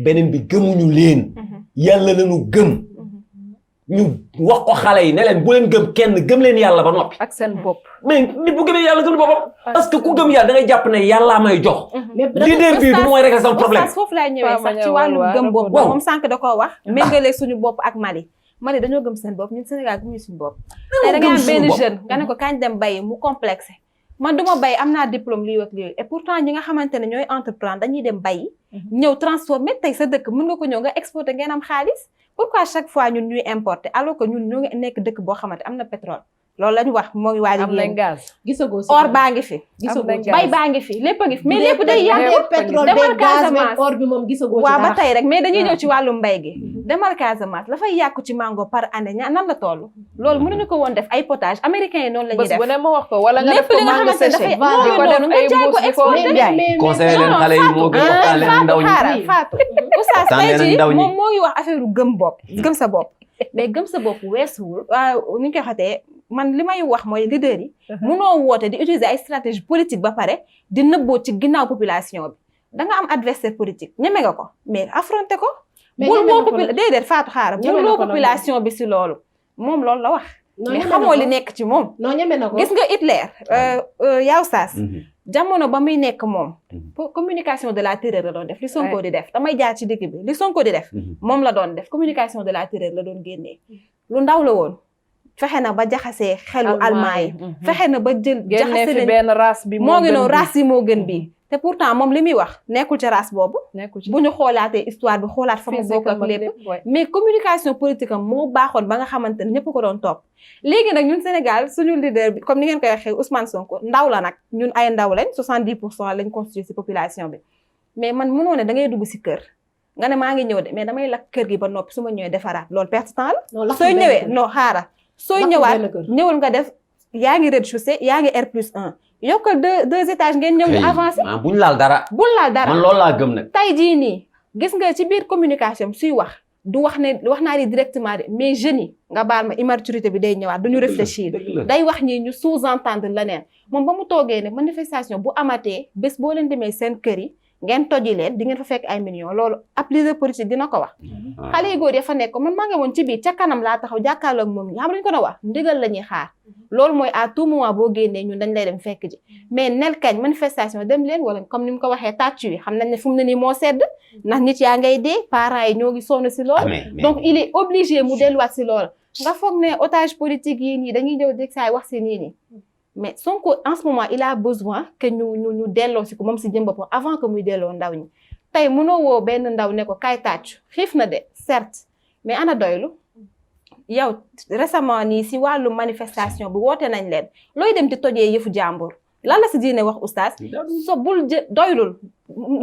beneen bi gëmuñu leen yàlla lañu gëm ñu wax ko xale yi ne leen bu leen gëm kenn gëm leen yàlla ba noppi ak seen bopp mais nit bu gëmee yàlla gëm boppam parce que ku gëm yàlla da ngay jàpp ne yàllaa may jox leader bi du mooy régler sama problème foofu laay ñëwee sax ci wàllu gëm bopp moom sànq da koo wax méngale suñu bopp ak Mali dañoo gëm seen bopp ñun Sénégal gëmuñu suñu bopp te da nga am benn jeune nga ne ko kañ dem bayi mu complexé man duma bay am naa diplôme lii ak lii et pourtant ñi nga xamante ne ñooy entreprendre dañuy dem bayi ñëw transformer tey sa dëkk mën nga ko ñëw nga exporter ngeen am xaalis pourquoi chaque fois ñun ñuy importer alors que ñun ñoo ngi nekk dëkk boo xamante am na pétrole loolu la ñu wax moo ngi waaj a génn gaz gisagoo or baa ngi fi bay baa ngi fi lépp a ngi fi mais lépp day yàgg pétrole demal Casamance or bi moom gisagoo ci waaw ba tey rek mais dañuy ñëw ci wàllu mbay gi demal Casamance dafay yàqu ci mango par année nan la toll loolu mënuñu ko woon def ay potage américains yi noonu la ñuy def bu ne ma wax ko wala nga def lépp ko li nga mango xamante séché dafay di ko def ay mbuus di ko jaay conseiller leen xale yi moo gën waxtaan leen ndaw ñi Fatou oustaz tey jii moom moo ngi wax affaire gëm bopp gëm sa bopp mais gëm sa bopp weesuwul waaw ni ñu koy xatee man li may wax mooy leader yi munoo woote di utiliser ay stratégie politique ba pare di nëbboo ci ginnaaw population bi da nga am adversaire politique ñeme nga ko mais affronté ko bul woo déedéet Fatou xaaral bul woo population bi si loolu moom loolu la wax mais xamoo li nekk ci moom non ñeme na ko gis nga Hitler yaw saas jamono ba muy nekk moom communication de la terreur la doon def li Sonko di def damay jaar ci digg bi li Sonko di def moom la doon def communication de la terreur la doon génnee lu ndaw la woon fexe na ba jaxasee xelu allemand yi fexe na ba jël jaxase fi benn race bi moo ngi noonu race yi moo gën bii te pourtant moom li muy wax nekkul ci race boobu bu ñu xoolaatee histoire bi xoolaat fa mu bokk ak lépp mais communication politique am moo baaxoon ba nga xamante ne ñëpp ko doon topp léegi nag ñun Sénégal suñu leader bi comme ni ngeen koy waxee Ousmane Sonko ndaw la nag ñun ay ndaw lañ 70% lañ constitué ci population bi mais man mënoo ne da ngay dugg ci kër nga ne maa ngi ñëw de mais damay lakk kër gi ba noppi su ma ñëwee defaraat loolu perte temps la sooy ñëwee non xaaral sooy ñëwaat ñëwal nga def yaa ngi rez-de-chaussée yaa ngi R+1 yokkal deux étages ngeen ñëw ñu avancé buñ laal dara man loolu laa gëm nag tey jii nii gis nga ci biir communication suy wax du wax ne wax naa ni directement de mais jeunes yi nga baal ma immaturité bi day ñëwaat duñu réfléchir day wax ñi ñu sous-entendre leneen moom ba mu toogee ne manifestation bu amatee bés boo leen demee seen kër yi ngeen toji leen di ngeen fa fekk ay millions loolu ab leader politique dina ko wax xale yu góor ya fa nekk man maa ngi woon ci biir ca kanam laa taxaw jàkkaarloog moom ñi xam nañu ko na wax ndigal la ñuy xaar loolu mooy à tout moment boo génnee ñun dañ lay dem fekk ji mais nel kañ manifestation dem leen wala comme ni mu ko waxee tàccu yi xam nañ ne fu mu ne nii moo sedd ndax nit yaa ngay dee parents yi ñoo ngi sonn si loolu donc il est obligé mu delluwaat si loolu nga foog ne otage politique yi nii dañuy ñëw dégg saay wax si nii nii mais Sonko en ce moment il a besoin que ñu delloo si ko moom si jëm boppam avant que muy delloo ndaw ñi tey mënoo woo benn ndaw ne ko kay tàccu xiif na de certes mais ana doylu yow récemment nii si wàllu manifestation bi woote nañ leen looy dem di tojee yëfu jàmbur lan la si diine wax oustaz so bul doylul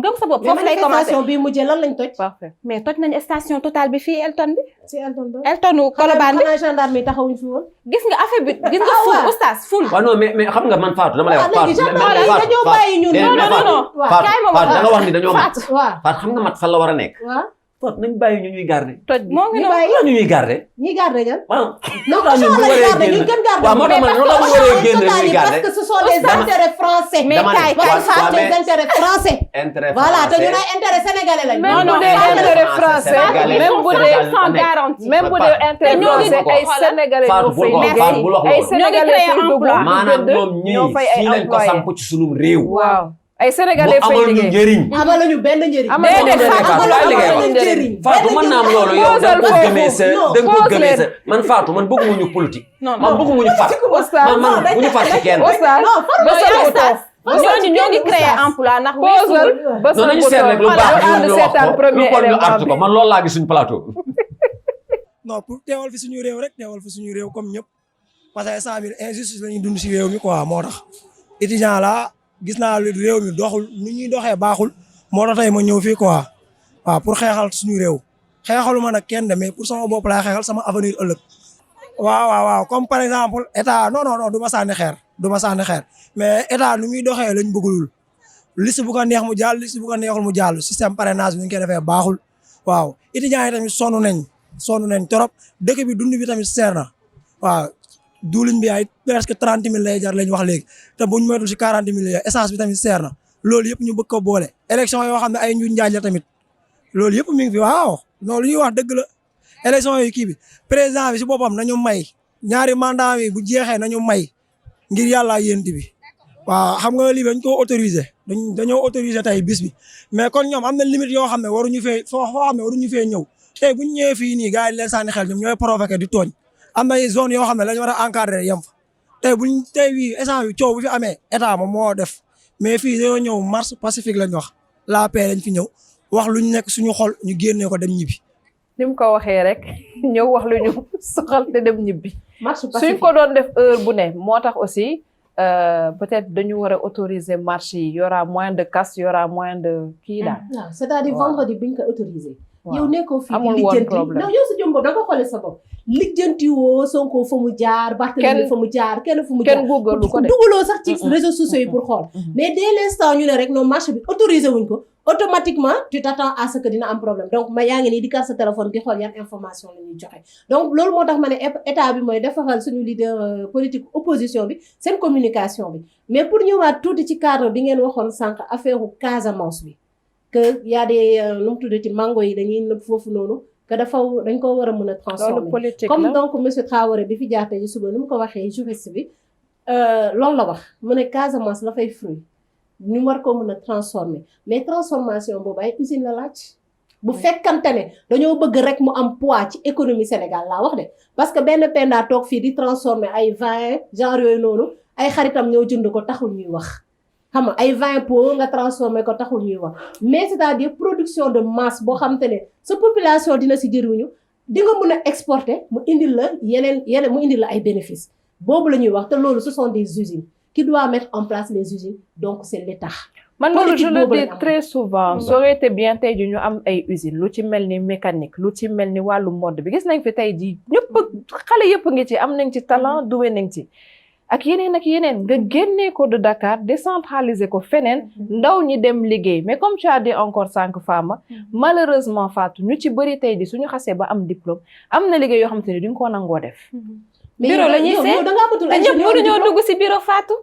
gëm sa bopp foofu lay commencé manifestation bi mujjee lan lañ toj parfait mais toj nañ station Total bi fii Elton bi ci Eltonu Colobane bi xanaa gendarme yi taxawuñ fi woon gis nga affaire bi gis nga ful oustaz ful waaw non mais xam nga man Fatou dama lay wax Fatou dañoo bàyyi ñun Fatou da nga wax ni dañoo mat waaw Fatou xam nga mat fan la war a nekk waaw Fatou nañ bàyyi ñu ñuy garder toj moo ngi noonu ñu ñuy garder ñi garder ñan waaw non ko ñun bu waree génn gën garder waaw moo tax man loolu bu waree génn ñuy garder parce que ce sont des intérêts français mais kay des intérêts français intérêt voilà te ñu ay intérêt sénégalais lañ même bu dee intérêt français même bu dee sans garantie même bu dee intérêt français ay sénégalais ñoo fay nekk ay sénégalais fay dugg maanaam ñoom ñii fii lañ ko samp ci sunum réew waaw ay sénégalais fay liggéey njëriñ amaluñu benn njëriñ Fatou man naa am loolu yow da nga ko gëmee sa da nga ko gëmee sa man Fatou man bëgguma ñu politique man bëgguma ñu far man bu ñu far ci kenn ñoo ngi créer emploi ndax non nañu seet rek lu baax ñu wax ko lu bon ñu art ko man loolu laa gis suñu plateau non pour teewal fi suñu réew rek teewal fi suñu réew comme ñëpp parce que 100 000 injustice la ñuy dund si réew mi quoi moo tax étudiant la gis naa réew mi doxul nu ñuy doxee baaxul moo tax tey ma ñëw fii quoi waaw pour xeexal suñu réew xeexaluma nag kenn de mais pour sama bopp laay xeexal sama avenir ëllëg. waaw comme par exemple état non du ma sànni xeer mais état nu muy doxee lañ bëggul liste bu ko neex mu jàll liste bu ko neexul mu jàll système parrainage bi ñu koy defee baaxul waaw étudiants yi tamit sonn nañ trop dëkk bi dund bi tamit seer na waaw duuliñ bi ay presque 30 000 lay jar lañ wax léegi te buñ moytul si 40 000 yooyu essence bi tamit seer na loolu yëpp ñu bëgg ko boole élection yoo xam ne ay njuñ njaaj la tamit loolu yëpp mi ngi fi waaw non lu ñuy wax dëgg la élection yi kii bi président bi si boppam nañu may ñaari mandat bi bu jeexee nañu may ngir yàlla yéenti bi waaw xam nga lii dañ ko autorisé dañoo autorisé tey bis bi mais kon ñoom am na limite yoo xam ne waruñu fee foo xam ne waruñu fee ñëw tey buñ ñëwee fii nii gars yi leen sànni xel ñoom ñooy provoqué di tooñ am na zone yoo xam ne lañu war a encadré yem fa tey bii essence bi coow bu fi amee état moom moo def mais fii dañoo ñëw marche pacifique lañ wax la paix lañ fi ñëw wax luñ nekk suñu xol ñu génnee ko dem ñibbi. ni mu ko waxee rek ñëw wax lu ñu soxal te dem ñibbi. marche pacifique suñ ko doon def heure bu ne moo tax aussi peut-être dañu war a autoriser marche yi y aura moins de casse y aura moins de kii daal. waaw c'est-à-dire vendredi biñ ko autorisé. yow nekkoo fii amul di woon lijjanti problème non yow sa jëm bopp da nga xoolee sa bopp lijjanti woo Sonko fa mu jaar Barthélémy fa mu jaar kenn fu mu jaar kenn googalu ko de dugaloo sax ci réseaux sociaux yi pour xool mais dès l'instant ñu ne rek non marché bi autorisé wuñ ko automatiquement tu t'attends à ce que dina am problème donc ma yaa ngi nii di kar sa téléphone di xool yan information la ñuy joxe donc loolu moo tax ma ne état bi mooy defaral suñu leader politique opposition bi seen communication bi mais pour ñëwaat tuuti ci cadre bi ngeen waxoon sànq affaire u Casamance bi que y a des nu mu tuddati mango yi dañuy nëb foofu noonu que dañ ko war a mën a transformer comme donc monsieur Traoré bi fi jaarte ji suba nu mu ko waxee juriste bi loolu la wax mu ne Casamance la fay fruit ñu war ko mën a transformer mais transformation boobu ay usine la laaj bu fekkante ne dañoo bëgg rek mu am poids ci économie Sénégal laa wax de parce que benn penda toog fii di transformer ay vin genre yooyu noonu ay xaritam ñëw jënd ko taxul ñuy wax xam nga ay vin pot nga transformer ko taxul ñuy wax mais c'est-à-dire production de masse boo xam te ne sa population dina si jëriñu di nga mën a exporter mu indil la yeneen mu indil la ay bénéfices boobu la ñuy wax te loolu ce sont des usines qui doit mettre en place les usines donc c'est l'État. man loolu je le dis très souvent ça aurait été bien tey ji ñu am ay usines lu ci mel ni mécanique lu ci mel ni wàllu mode bi gis nañ fi tey ji ñëpp xale yëpp ngi ci am nañ ci talent doué nañ ci ak yeneen nga génnee ko de Dakar décentraliser ko feneen ndaw ñi dem liggéey mais comme tu as dit encore 5 femmes malheureusement Fatou ñu ci bëri tey ji suñu xasee ba am diplôme am na liggéey yoo xam te ne duñ ko nangoo def bureau la ñuy seet te ñëpp mënuñoo dugg si bureau Fatou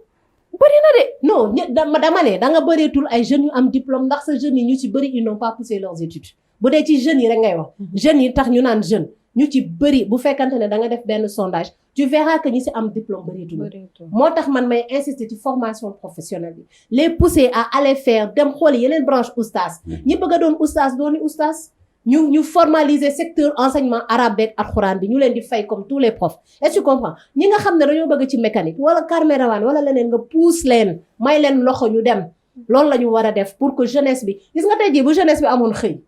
bëri na de non dama ne da nga bëreetul ay jeunes yu am diplôme ndax sa jeunes yi ñu ci bëri ils n'ont pas poussé leurs études bu dee ci jeunes yi rek ngay wax jeunes yi tax ñu naan jeune ñu ci bëri bu fekkante ne da nga def benn sondage tu verras que ñi si am diplôme bëreetul moo tax man may insister ci formation professionnelle bi les pousser à aller faire dem xooli yeneen branche oustaz ñi bëgg a doon oustaz dooni oustaz ñu formaliser secteur enseignement arabe beeg alxuraan bi ñu leen di fay comme tous les profs est-ce que tu comprends ñi nga xam ne dañoo bëgg ci mécanique wala carmérawaan wala leneen nga pousse leen may leen loxo ñu dem loolu la ñu war a def pour que jeunesse bi gis nga tey jii bu jeunesse bi amoon xëy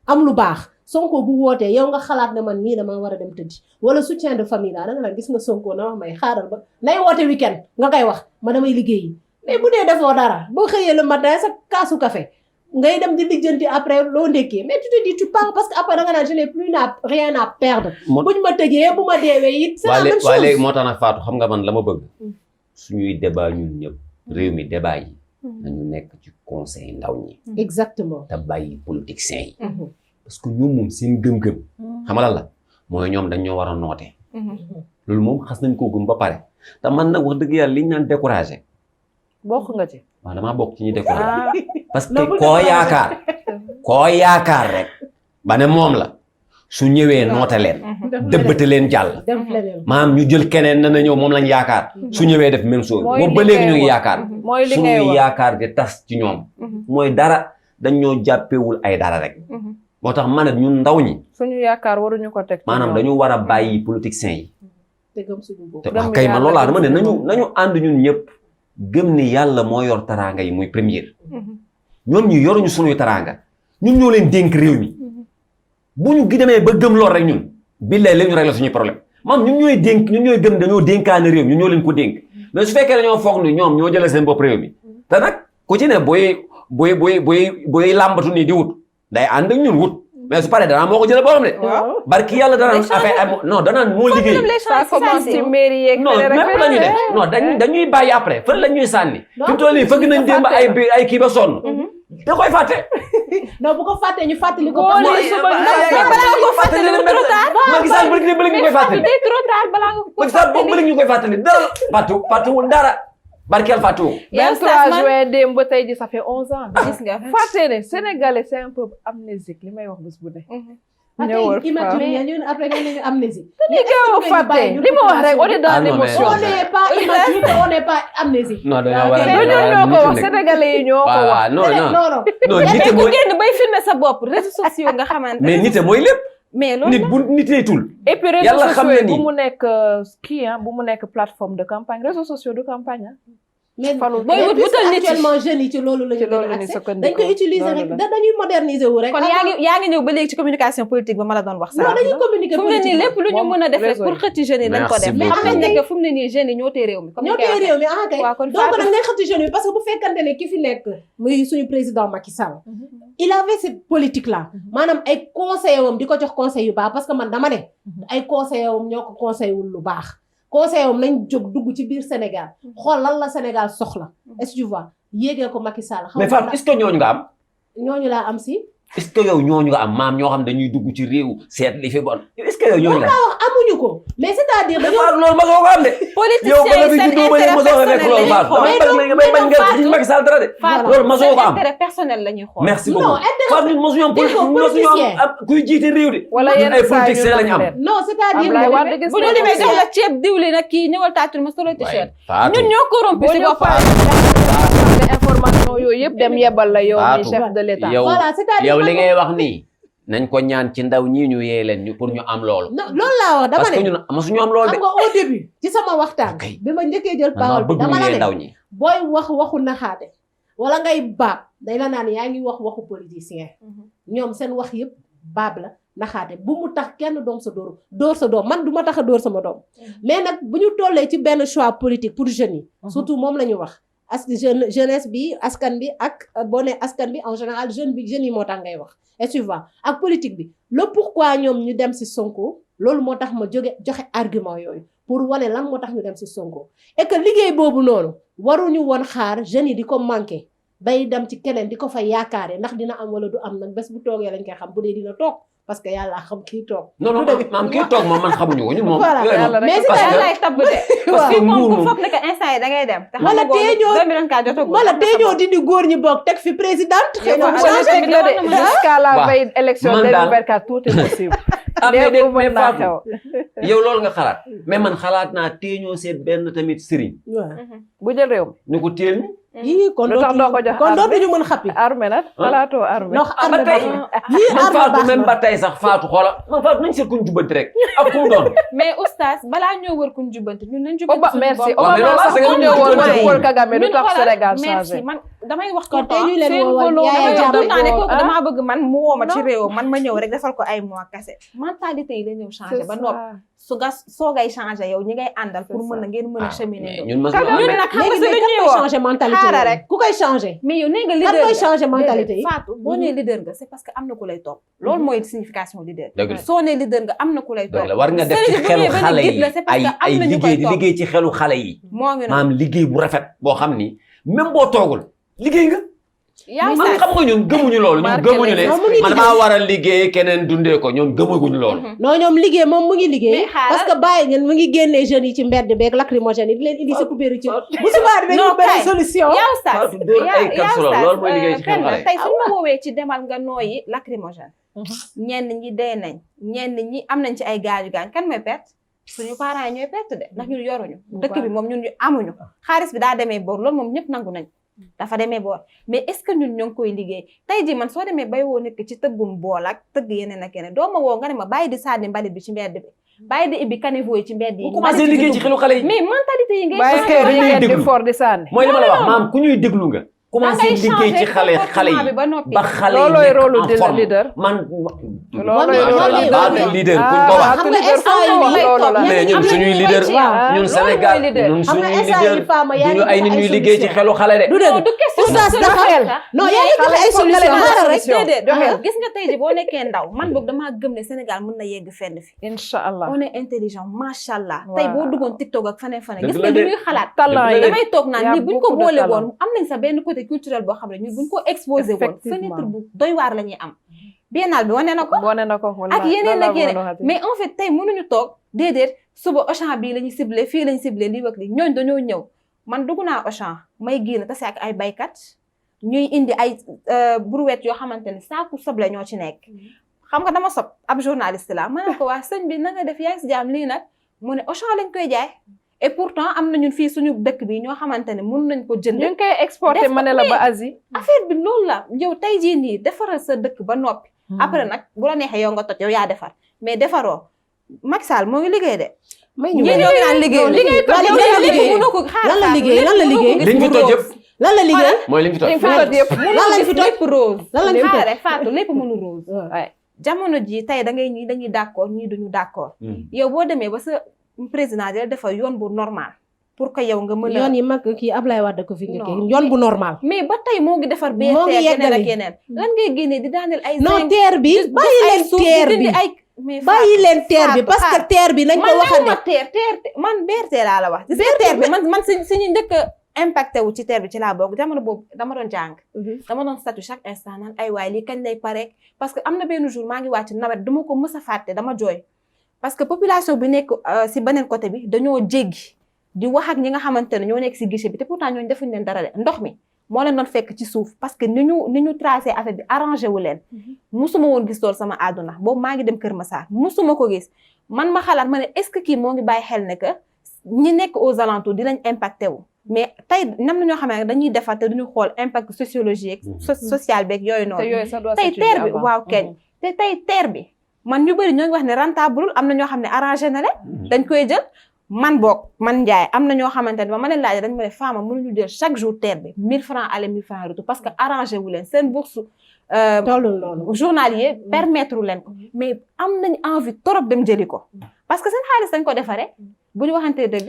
am lu baax Sonko bu wootee yow nga xalaat ne man mii dama war a dem tëddi wala soutien de famille daa da nga naan gis nga Sonko na wax may xaaral ba nay woote week-end nga koy wax ma damay liggéeyi mais bu dee defoo dara boo xëyee le matin sa kaasu café ngay dem di lijjanti après loo ndekkee mais tu te dis tu pars parce que après da nga naan je n'ai plus rien à perdre buñ ma tëjee bu ma deewee it c'est la même chose waaye léegi moo tax nag Fatou xam nga man la ma bëgg suñuy débat ñun ñëpp réew mi débat yi nañu nekk ci conseil ndaw ñi exactement te bàyyi politiciens yi parce que ñoom moom seen gëm-gëm xam nga lan la mooy ñoom dañ ñoo war a noote loolu moom xas nañ koo gëm ba pare te man nag wax dëgg yàlla liñ naan découragé bokk nga ci waaw damaa bokk ci ñuy découragé parce que koo yaakaar rek ba ne moom la su ñëwee noote leen dëbbate leen jàll maanaam ñu jël keneen na ñëw moom lañ yaakaar su ñëwee def même chose boobu ba léegi ñu ngi yaakaar suñuy yaakaar di tas ci ñoom mooy dara dañ ñoo jàppewul ay dara rek moo tax ma ne ñun ndaw ñi suñu yaakaar waruñu ko teg maanaam dañu war a bàyyi politiciens yi te gëm suñu bopp te wax kay man loolaa dama ne nañu ànd ñun ñëpp gëm ni yàlla moo yor taraanga yi muy première ñoom ñu yoruñu suñuy taraanga ñun ñoo leen dénk réew mi bu ñu demee ba gëm lool rek ñun billaay la ñu régler suñuy problème maam ñun ñooy gëm dañoo dénkaane réew ñun ñoo leen ko dénk mais su fekkee dañoo foog ni ñoom ñoo jëlee seen bopp réew mi te nag ku ci ne booy làmbatu nii di wut day ànd ak ñun wut mais su paree danaa moo ko jëlee boppam de barki yàlla danaan affaire non danaan moo liggéey ça commence ci mairie yeeg non même la ñuy def non dañuy bàyyi après fële la ñuy sànni fi mu toll nii fëgg nañ démb ay kii ba sonn da koy fàtte non bu ko fàttee ñu fàttali ko balaa nga ko fàttali trop tard Macky Sall bëgg ñu koy fàttali trop tard balaa nga ko Macky Sall boobu bëgg ñu koy fàttali dara fàttewul dara barkeel fàttewu 23 juin démb ba tey ji ça fait 11 ans gis nga fàtte ne Sénégalais c'est un peuple amnésique li may wax bés bu ne ñëwal immature ñun après ñu amnésie dañuy gaaw a fàtte li ma wax rek on est dans l'émotion on n'est pas immature on n'est pas amnésie non dañoo war a ñoo ko wax Sénégalais yi ñoo ko wax non nit ku génn bay filmer sa bopp réseaux sociaux nga xamante mais nit mooy lépp mais loolu nit bu niteetul et puis réseaux yàlla xam na sociaux ni bu mu nekk kii bu mu nekk plateforme de campagne réseaux sociaux de campagne mais booy wutal nit actuellement jeunes yi ci loolu la ñu gën a accès dañ ko utiliser rek dañuy moderniser wu rek kon yaa ngi ñëw ba léegi ci communication politique ba ma la doon wax non dañuy communiquer fu mu ne nii lépp lu ñu mën a def rek pour xëcc jeunes yi dañ ko def mais xam nañ ne que fu mu ne nii jeunes yi ñoo tee réew mi ñoo tee réew mi kay waaw kon donc nag ngay xëcc jeunes yi parce que bu fekkante ne ki fi nekk muy suñu président Macky Sall il avait cette politique là maanaam ay conseillers wam di ko jox conseil yu baax parce que man dama ne ay conseillers wam ñoo ko conseil wul lu baax conseil am nañ jóg dugg ci biir Sénégal xool lan la Sénégal soxla est-ce que tu vois yéegee ko Macky Sall mais Fatou est-ce que ñooñu nga am ñooñu laa am si est-ce que yow ñooñu nga am maam ñoo xam dañuy dugg ci réew seet li fi bon est-ce que yow ñooñu nga wax amuñu ko mais c'est-à-dire dañoo loolu ma soo ko am de politiciens yi seen intérêt personnel la ñuy xool merci beaucoup Fatou ñun mosuñu am kuy jiite réew de wala yenn ay politiciens lañu am non c'est-à-dire bu ñu demee jox la ceeb diwli nag kii ñëwal taatul ma solo t-shirt ñun ñoo corrompu si boppam information yooyu yëpp dem yebal la yow mi chef de l'État voilà c'est-à-dire yow li ngay wax nii nañ ko ñaan ci ndaw ñii ñu yee leen ñu pour ñu am loolu loolu laa wax dama parce que ne ñun mosuñu am loolu de xam nga au début ci sama waxtaan bi ma njëkkee jël parole bi dama la ne ndaw ñi booy wax waxu naxaate wala ngay baab day la naan yaa ngi wax waxu politicien ñoom seen wax yëpp baab la naxaate bu mu tax kenn doom sa dóor sa doom man du ma tax a dóor sama doom mais nag bu ñu tollee ci benn choix politique pour jeunes yi surtout moom la ñu wax parce que jeunesse bi askan bi ak boo nee askan bi en général jeunes yi moo tax ngay wax est-ce que tu vois ak politique bi le pourquoi ñoom ñu dem ci Sonko loolu moo tax ma joxe argument yooyu pour wane lan moo tax ñu dem ci Sonko et que liggéey boobu noonu waruñu woon xaar jeunes yi di ko manqué bay dem ci keneen di ko fa yaakaare ndax dina am wala du am nag bés bu toogee lañ koy xam bu dee dina toog parce que yàlla xam kii toog. non non maam kii toog moom man xamuñu ko ñun moom. mais si yàlla lay tabb de. parce que moom nguur bu foog ne que instant yi da ngay dem. te xam wala nga tey ñoo 2024 jotagul. wala tey ñoo dindi góor ñi boog teg fi présidente. xëy na jusqu'à la veille élection 2024 tout est possible. mais Fatou yow loolu nga xalaat mais man xalaat naa tey ñoo seet benn tamit sëriñ. bu jël réew mi. ñu ko téel ñu. yii kon dootuñu mën xappi. armée nag xalaatoo armée. ndox armée ba tey man Fatou même ba tey sax Fatou xoola man Fatou nañ seet kuñ jubbanti rek ak ku mu doon. mais oustaz balaa ñoo wër kuñ jubbanti ñun nañ jubbanti suñu merci bopp. Obama sax bu ñëwoon wala Paul Kagame du tax Sénégal changé. merci man damay wax kon tey ñu leen seen woowal volonté Yaya Jammeh ne kooku damaa bëgg man mu woo ma ci réew man ma ñëw rek defal ko ay mois kase mentalité yi la ñëw changé ba noppi su gas soogay changé yow ñi ngay àndal pour mën a ngeen mën a cheminer ñun nag xam nga su léegi ñuy koy changé mentalité xaaral rek ku koy changé mais yow nee nga kan leader koy nga changé mentalité yi Fatou boo nee leader nga c'est parce que am na ku lay topp loolu mooy signification leader dëgg la soo nee leader nga am na ku lay topp dëgg la war nga def ci xelu xale yi ay liggéey di liggéey ci xelu xale yi moo ngi noonu maam liggéey bu rafet boo xam ni même boo toogul liggéey nga yaa man xam nga ñun gëmuñu loolu ñun gëmuñu ne man maa war a liggéey keneen dundee ko ñoom gëmaguñu loolu non ñoom liggéey moom mu ngi liggéey Mais xaaral. parce que bàyyi ngeen mu ngi génnee jeunes yi ci mbedd beeg lacrymogène yi di leen indi sa kubéeru ci bu subaa dinañu Non, benn kay. solution yaa oustaz Fatou dóor ay capsule loolu mooy liggéey ci xelu xale yi tey suñu ma woowee ci demal nga nooyi lacrymogène ñenn ñi dee nañ ñenn ñi am nañ ci ay gaañu-gaañ kan mooy perte suñu parents yi ñooy perte de ndax ñun yoruñu dëkk bi moom ñun ñu amuñu xaalis bi daa demee boor loolu moom ñëpp nangu nañ dafa demee boor mais est-ce que ñun ñoo ngi koy liggéey tey jii man soo demee bay woo nekk ci tëggum bool ak tëgg yeneen ak yeneen doo ma woo nga ne ma bàyyi di sànni mbalit bi ci mbedd bi bàyyi di ibbi caniveau yi ci mbedd yi bu commencé liggéey ci xelu xale yi mais mentalité yi ngay bàyyi que dañuy xeer déglu. di for di sànni. mooy li ma la wax maam ku ñuy déglu nga commencé liggéey ci xale yi ba xale yi loolooy rôle nekk en forme leader. man loolooy rôle baatu leader kuñ ko wax xam nga instant yi mais ñun suñuy leader ñun Sénégal ñun xam nga suñuy instant leader yi Fama yaa duñu ay nit ñuy liggéey ci xelu xale de du dëgg du question oustaz dafa non yaa ngi joxe ay solution xaaral rek déedéet gis nga tey ji boo nekkee ndaw man boog damaa gëm ne Sénégal mën na yegg fenn fi incha allah on est intelligent macha allah tey Waaw. boo duggoon TikTok ak faneen faneen Dëgg gis la nga de. li ñuy xalaat talent yi damay toog y naan a ni buñ ko beaucoup de boole talent. woon am nañ sa benn côté culturel boo xam ne ñun buñ ko exposé woon Effectivement. fenêtre bu doy waar la ñuy am biennale bi wane na ko wane na ko ak yeneen ak yeneen mais en fait tey mënuñu toog déedéet suba Auchan bii la ñuy ciblé fii la ñuy ciblé lii wak li ñooñ dañoo ñëw man dugg naa Auchan may génn tase ak ay baykat ñuy indi ay brouette yoo xamante ne saaku soble ñoo ci nekk xam nga dama sob ab journaliste la ma ne ko waa sëñ bi na nga def yaa ngi si jàmm lii nag mu ne Auchan lañ koy jaay et pourtant am na ñun fii suñu dëkk bi ñoo xamante ne mën nañ ko jënd ñu ngi koy exporté ma ne la ba Asie. affaire bi loolu la yow tey jii nii defaral sa dëkk ba noppi après nag bu la neexee yow nga toj yow yaa defar mais defaroo Macky Sall moo ngi liggéey de may ñu ñeen ñoo ngi naan liggéey liggéey lan la liggéey lan la liggéey lan la liggéey liñ fi toj yëpp lan la liggéey mooy liñ fi toj fi toj yëpp. lan lañ fi toj lépp rose lan lañ fi toj xaare Fatou lépp mënu rose jamono ji tey da ngay ñii dañuy d'accord ñii duñu d'accord yow boo demee ba sa président dina defar yoon bu normal pour que yow nga mën a yoon yi mag kii Ablaye Wade ko fi Non. njëkkee yoon bu normal mais ba tey moo ngi defar BRT Moo ngi keneen ak yeggali. keneen lan ngay génnee di daaneel ay non zinc, terre bi di bàyyi ay leen suuf, di terre dindi bi ay mais bàyyi leen terre bi Fatou, parce que Fatou. terre bi nañ ko man waxande ma terre man BRT laa la wax gis nga terre bi man si ñu njëkk a impacté wu ci terre bi ci laa bokk jamono boobu dama doon jàng dama doon statut chaque instant naan ay waay lii kañ lay pare parce que am na benn jour maa ngi wàcc nawet dama ko mës a fàtte dama jooy parce que population bi nekk si beneen côté bi dañoo jéggi di wax ak ñi nga xamante ne ñoo nekk si guichet bi te pourtant ñooñu defuñu leen dara de ndox mi moo leen doon fekk ci suuf parce que ni ñu tracé affaire bi arrangé wu leen musuma woon gis loolu sama àdduna boobu maa ngi dem Kër Massar musuma ko gis man ma xalaat ma ne est-ce que kii moo ngi bàyyi xel ne que ñi nekk aux alentours dinañ impacté wu mais tey nam na ñoo xam ne dañuy defar te duñu xool impact sociologique social beeg yooyu te noonu yooyu ça doit tey s'étudier terre bi avant. waaw keñ te tey terre bi man ñu bëri ñoo ngi wax ne rentable am na ñoo xam ne arrangé na leen dañ koy jël man boog man Ndiaye am na ñoo xamante ne ba ma leen laaj dañ ma ne Fama mënuñu jël chaque jour terre bi 1000 francs aller 1000 francs retour parce que arrangé wu leen seen bourse tollul noonu journalier permettre leen ko mais am nañ envie trop dem jëli ko parce que seen xaalis dañ ko defaree bu ñu waxantee dëgg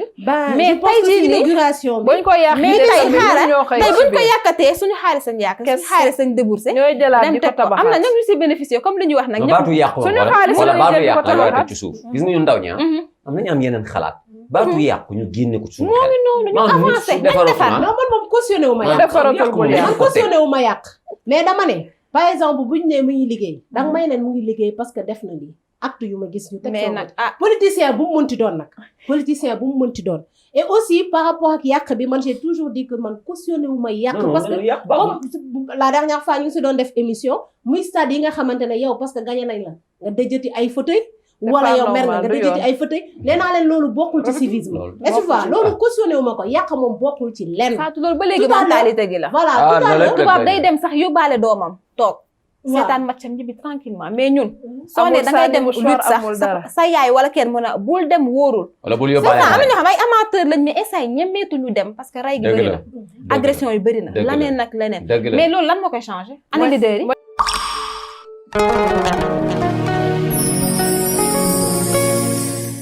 mais tey jii nii inauguration bi buñ ko yàq mais tey xaaral tey buñ ko yàq yàkkatee suñu xaalis lañ yàq suñu xaalis lañ déboursé ñooy jëlaat dem di ko teg ko am na tabaxaat ñoom ñu si bénéficier comme li ñuy wax nag ñëpp baatu yàqu suñu xaalis wala la baatu ñuy jël yàqu di ko la tabaxaat. teg ci suuf gis nga ñun ndaw ñaa am nañu am yeneen xalaat baatu yàqu ñu génne ko ci suñu moo xel ngi noonu ñu maanaam nit avancé su nañ defaroo defar ah. non man moom cautionné wu ma Mu yàq defaratul bul yàq. man cautionné wu ma yàq mais dama ne par exemple buñ ne mu ngi liggéey danga may leen mu ngi liggéey parce que def na lii acte yu ma gis ñu teg mais sama nag bët. ah politicien bu mu mënti doon nag politicien bu mu mënti doon et aussi par rapport ak yàq bi man j'ai toujours dit que man cautionné wu ma yàq parce que yàq baaxul. comme la dernière fois ñu ngi si doon def émission muy stade yi nga xamante ne yow parce que gagné nañ la nga dëjëti ay fauteuil wala pas yow mer nga normal, du dëjëti yoon. ay fauteuil nee naa leen loolu bokkul ci civisme loolu et tu vois loolu cautionné wu ma ko yàq moom bokkul ci lenn Fatou loolu ba léegi Tout à l'heure. mentalité gi la voilà Ah, tout à loolu l'heure tubaab day dem sax yóbbaale doomam toog waaw. seetaan matcham ñibbi tranquillement mais ñun soo Amul ne da ngay sànni dem mouchoir, lutte sax amul dara. sa yaay wala kenn mën a bul dem wóorul wala bul c'est yóbbaale ça am na xale. ñoo xam ay amateur lañ mais instant yi ñemeetuñu dem parce que rey gi dëgg bëri la na agression yu bëri na Dëgg la. laneen nag leneen dëgg la mais loolu lan moo koy changé ana leader yi